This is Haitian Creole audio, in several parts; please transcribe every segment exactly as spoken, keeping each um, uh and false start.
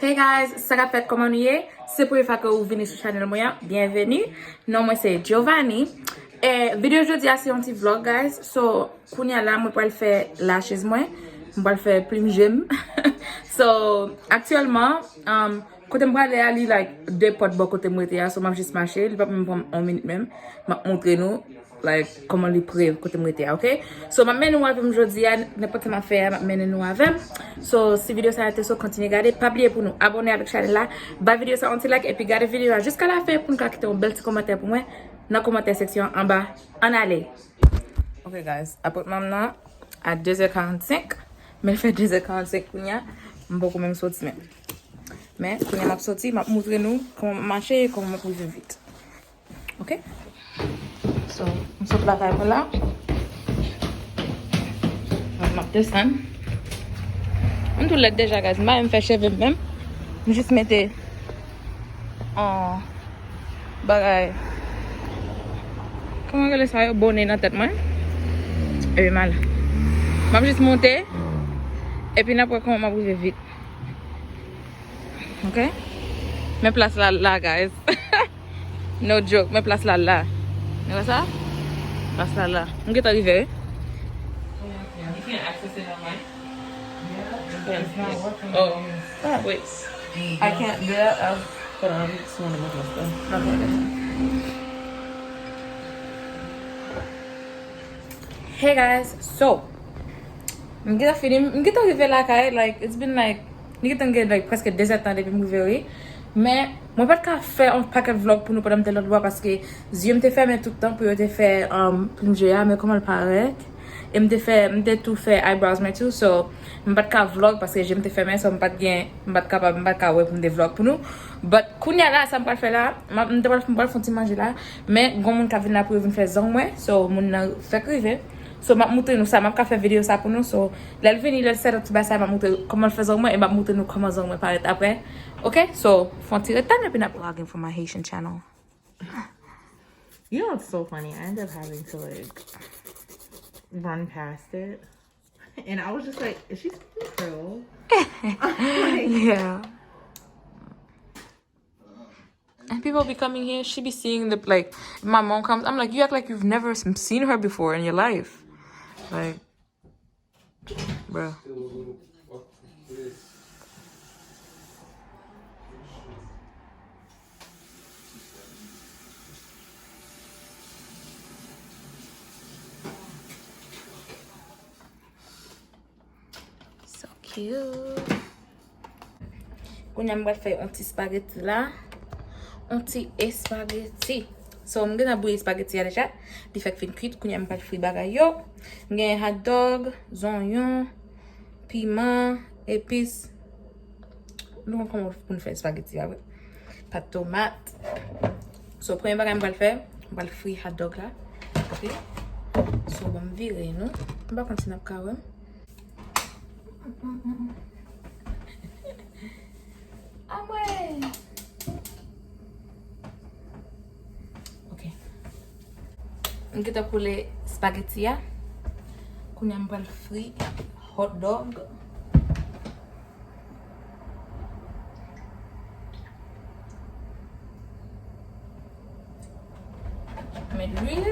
Hey guys, sa k ap fèt, kòman nou ye? Se premye fwa ke ou vini sou chanèl mwen an, byenveni. Non mwen se Giovanni. E videyo jodi a se yon ti vlog, guys. So, kounye a la, mwen pral fè lashes mwen. Mwen pral fè plim je m. So, aktyèlman, um, kote m prale a, li like de pòt bò kote m rete a. So, m ap jis mache. Li p ap menm pran m yon minit menm. M ap montre nou. Like, kòman li pre kote m rete a, ok? So, m ap mennen nou avè m jodi a, nenpòt sa m ap fè a, m ap mennen nou avè m. So, si videyo sa a te so, kontinye gade, pa bliye pou nou abòne avèk chanèl la, ba videyo sa a yon ti like, epi gade videyo a jiska lafen pou nou ka kite yon bèl ti kòmantè pou mwen nan kòmantè seksyon anba. Ann ale! Ok, guys, apòtman m nan a de zè karannsenk, men l fè de zè karannsenk kounye a, m poko menm soti menm. Men, kounye a m ap soti, m ap montre nou kòman m ap mache e kòman m ap rive vit. Ok. So, m sot lakay mwen la. M ap desann. M tou lèd deja, guys. M pa menm fè cheve m menm. M jis mete yon bagay. Kòman rele sa yo? Bone nan tèt mwen. Epi m al. M ap jis monte. Epi n ap wè kòman m ap rive vit. Ok? Men plas la la, guys. No joke, men plas la la. Ou wè sa? Plas la la. M gentan rive, wi. You can't access it on mine? Yeah, it's not working. Oh, wait. I can't do that. I'll put on some of the stuff. Okay. Hey guys, so, m gentan fini, m gentan rive lakay, like, it's been like, li gentan gen like prèske de zè tan depi m rive, wi. Men, mwen pa t ka fè yon pakèt vlog pou nou pandan m te lòt bò paske zye m te fèmen tout tan pou yo te fè um, plim je a, men kòman l parèt. E m te fè, m te tou fè eyebrows mwen tou, so, m pa t ka vlog paske je m te fèmen, so, m pa t gen, m pa t kapab, m pa t ka wè pou m te vlog pou nou. But, kounye a la, sa m pral fè la, m ap, m te pral, m pral fè yon ti manje la, men gon moun k ap vin la pou yo vin fè zong mwen, so, moun nan fèk rive. So, m ap montre nou sa, m ap ka fè videyo sa pou nou. So, lè l vini, lè l set up ti bagay sa, m ap montre kòman l fè zong mwen, e m ap montre nou kòman zong mwen parèt apre. Ok? So, fè yon ti ret tann, epi n ap vlogging for my Haitian channel. You know what's so funny? I end up having to, like, run past it. And I was just like, is she speaking Creole? Like, yeah. And people be coming here, she be seeing the, like, my mom comes, I'm like, you act like you've never s- seen her before in your life. Like, bro. So cute. Kounye a m pral fè yon ti spageti la. Yon ti espageti. So, m gentan bouyi espageti a deja. Li fèk fin kwit. Kounye a m pral fri bagay yo. M gen hot dog, zonyon, piman, epis. Nou konn kòman pou n fè espageti a, wi. Pat tomat. So, premye bagay m pral fè, m pral fri hot dog la. Ok? So, ban m vire nou. M pa konn si n ap ka wè m. Amwey! Ok. M gentan koule spageti a. Kounye a m pral fri hot dog. Met lwil.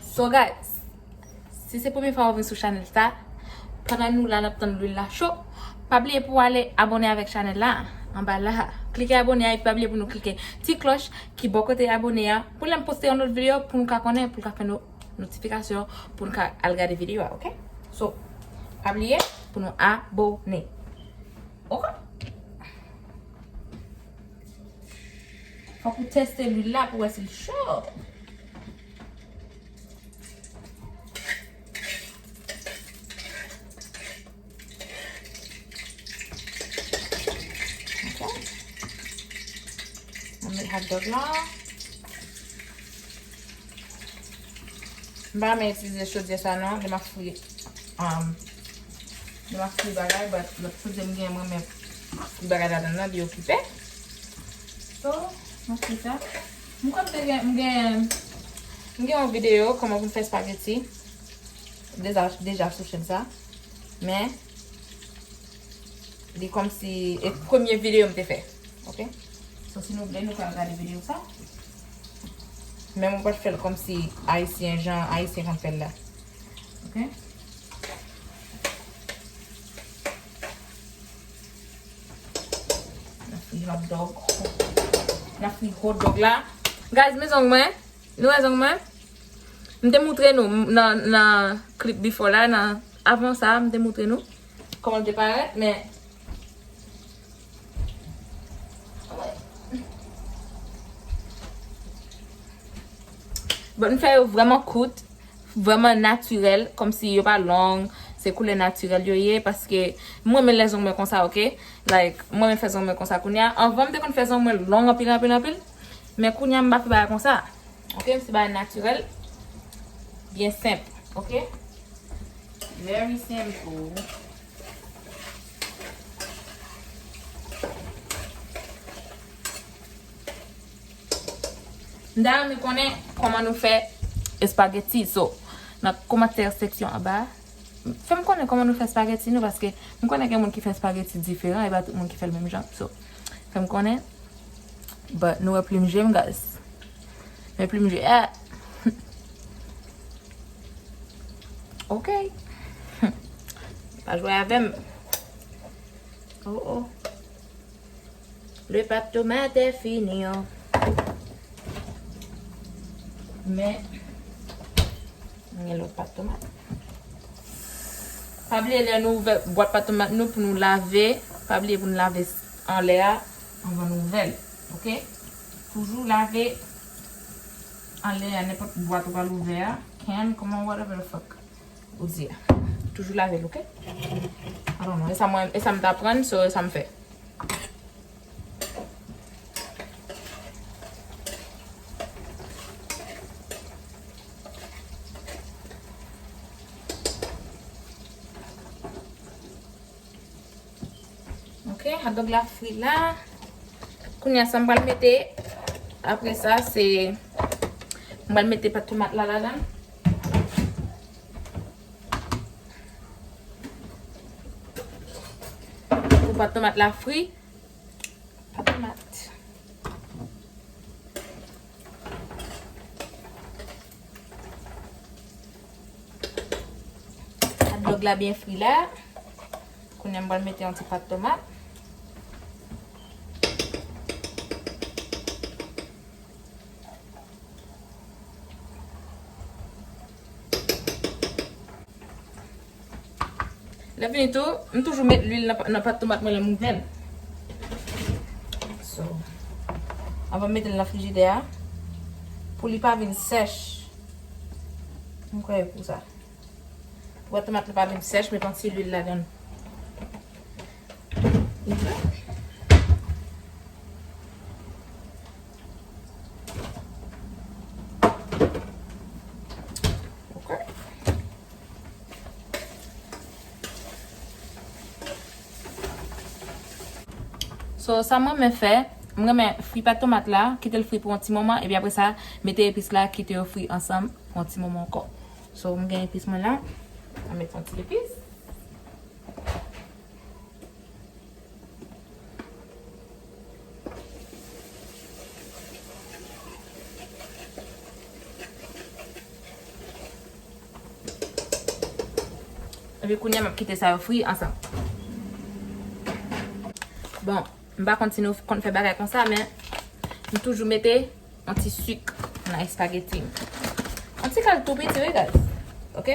So guys, si se premye fwa w vin sou chanèl sa, pandan nou la n ap tann lwil la cho, pa bliye pou w ale abòne avèk chanèl la anba la. Klike abòne a epi pa bliye pou nou klike ti klòch ki bò kote abòne a pou lè m poste yon lòt videyo pou nou ka konnen, pou l ka fè nou notifikasyon pou n ka al gade videyo a, ok? So, pa bliye pou nou abòne. Ok? Fòk ou teste lwil la pou wè si l cho. Ok. Mwen met hot dog la. M pa renmen itilize chodyè sa non, lè m ap fri, um, lè m ap fri bagay, but lòt chodyè m gen, mwen renmen fri bagay ladan nan, li okipe. So, m ap fri sa. M kwè m te gen, m gen, m gen yon videyo kòman pou m fè spageti. Deja, deja sou chèn sa. Men, li kòmsi, e premye videyo m te fè. Ok? So, si nou vle, nou ka gade videyo sa. Men mwen pa t fè l kòmsi ayisyen, jan ayisyen konn fè l la. Ok? N ap fri hot dog. N ap fri hot dog la. Guys, men zong mwen. Nou wè zong mwen? M te moutre nou m- nan, nan clip before la, nan, avan sa, m te moutre nou kòman l te parèt, men But m fè yo vrèman kout, vrèman natirèl, kòmsi yo pa long, se koulè natirèl yo ye, paske m renmen lè zong mwen konsa, ok? Like, m renmen fè zong mwen konsa kounye a. Anvan, m te konn fè zong mwen long anpil, anpil, anpil, men kounye a, m pa fè bagay konsa. Ok, m se bagay natirèl, byen senp, ok? Very simple. M ta renmen konnen kòman nou fè espageti. So, nan kòmantè seksyon anba, fè m konnen kòman nou fè espageti nou, paske m konnen gen moun ki fè espageti diferan, e pa tout moun ki fè l menm jan. So, fè m konnen. But nou wè plim je m, guys. Men plim je, ah. Ok. Pa jwe avè m. Oh, oh. Le pat tomat est fini, oh. Men, gen lòt pat tomat. Pa bliye lè nou ouvè bwat pat tomat nou pou nou lave, pa bliye pou nou lave anlè a anvan nou ouvè l, ok? Toujou lave anlè a, nenpòt bwat ou pral ouvè a, can, kòman, whatever the fuck ou di a. Toujou lave l, ok? I don't know, e sa mwen, e sa m t aprann, so e sa m fè. Ok, hot dog la fri la. Kounye a sa m pral mete. Apre sa, se m pral mete pat tomat la ladan. Pou pat tomat la fri. Pat tomat. Hot dog la byen fri la. Kounye a m pral mete yon ti pat tomat. Lè fini tou, m toujou met lwil nan, nan pat tomat mwen lè m ouvè l. So, anvan m mete l nan frijidè a, pou li pa vin sèch. M kwè e pou sa. Pou pat tomat la pa vin sèch, met yon ti lwil ladan l. Ok. So, sa m renmen fè, m renmen fri pat tomat la, kite l fri pou yon ti moman, epi apre sa, mete epis la, kite yo fri ansanm pou yon ti moman ankò. So, m gen epis mwen la, m met yon ti epis. Epi kounye a, m ap kite sa yo fri ansanm. Bon, m pa konn si nou konn fè bagay konsa, men m toujou mete yon ti sik nan espageti m. Yon ti kal tou piti, wi, guys. Ok?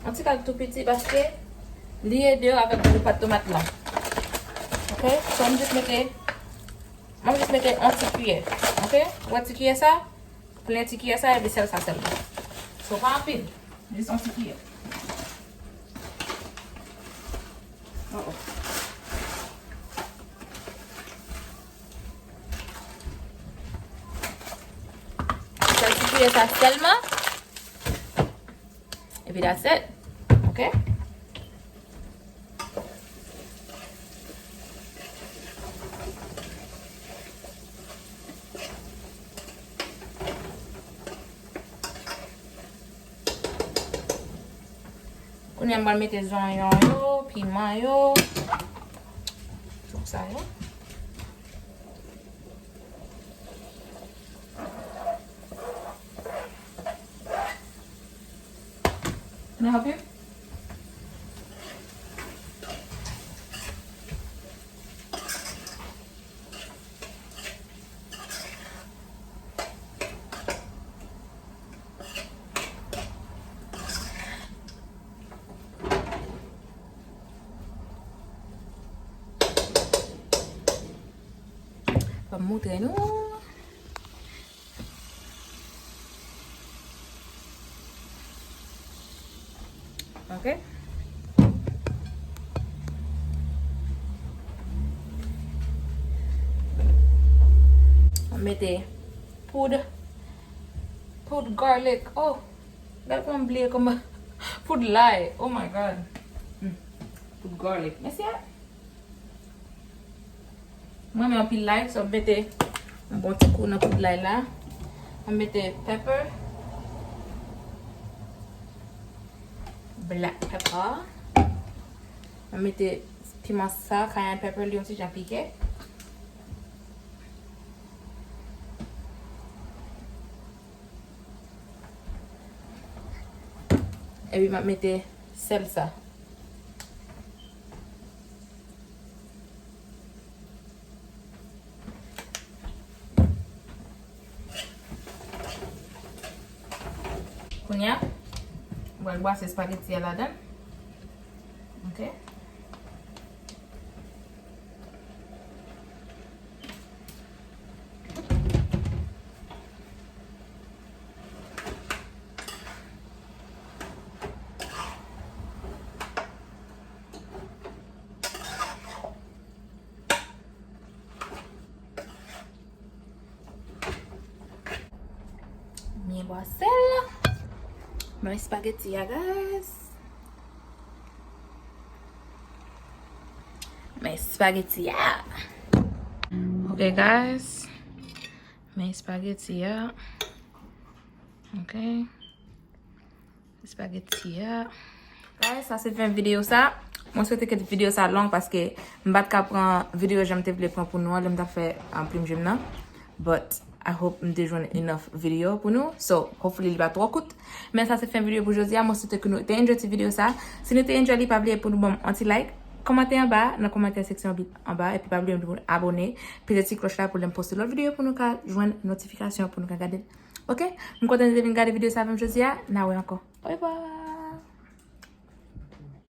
Yon ti kal tou piti paske li ede yo avèk gou pat tomat la. Ok? So, m jis mete, m ap jis mete yon ti kiyè. Ok? Ou wè ti kiyè sa? Plen ti kiyè sa, epi sèl sa sèlman. So, pa anpil. Jis yon ti kiyè. Oh, oh. Sèl ti kiyè sa sèlman. Epi that's it. Ok? Kounye a m pral mete zonyon yo, piman yo, tout sa yo. Can I help you? Ban m montre nou. Ok. Mete poud, poud garlic. Oh, gade kòman m bliye kòman. Poud lay. Oh my God. Mm. Poud garlic. Mèsi a. Mwen renmen anpil lay, so m mete yon bon ti kou nan poud lay la. M mete pepper. Black pepper. M mete piman sa, cayenne pepper, li yon ti jan pike. Epi m ap mete sèl sa. Kounye a, m pral bwase espageti a ladan. Ok. Byen bwase l. Men espageti a, guys. Men espageti a. Ok, guys. Men espageti a. Ok. Espageti a. Guys, sa se fen videyo sa. Mwen swete ke videyo sa long paske m pa t ka pran videyo jan m te vle pran pou nou an lè m t ap fè, um, plim je m nan. But I hope m te jwenn enough videyo pou nou. So, hopefully li pa twò kout. Men sa se fen videyo pou jodi a. Mwen swete ke nou te enjoy ti videyo sa. Si nou te enjoy li, pa bliye pou nou ban m yon ti like. Kòmante anba, nan kòmantè seksyon anba, epi pa bliye pou nou abone. Peze ti klòch la pou lè m poste lòt videyo pou nou ka jwenn notifikasyon, pou nou ka gade l. Ok? M kontan de te vin gade videyo sa avè m jodi a. N a wè ankò. Orevwa!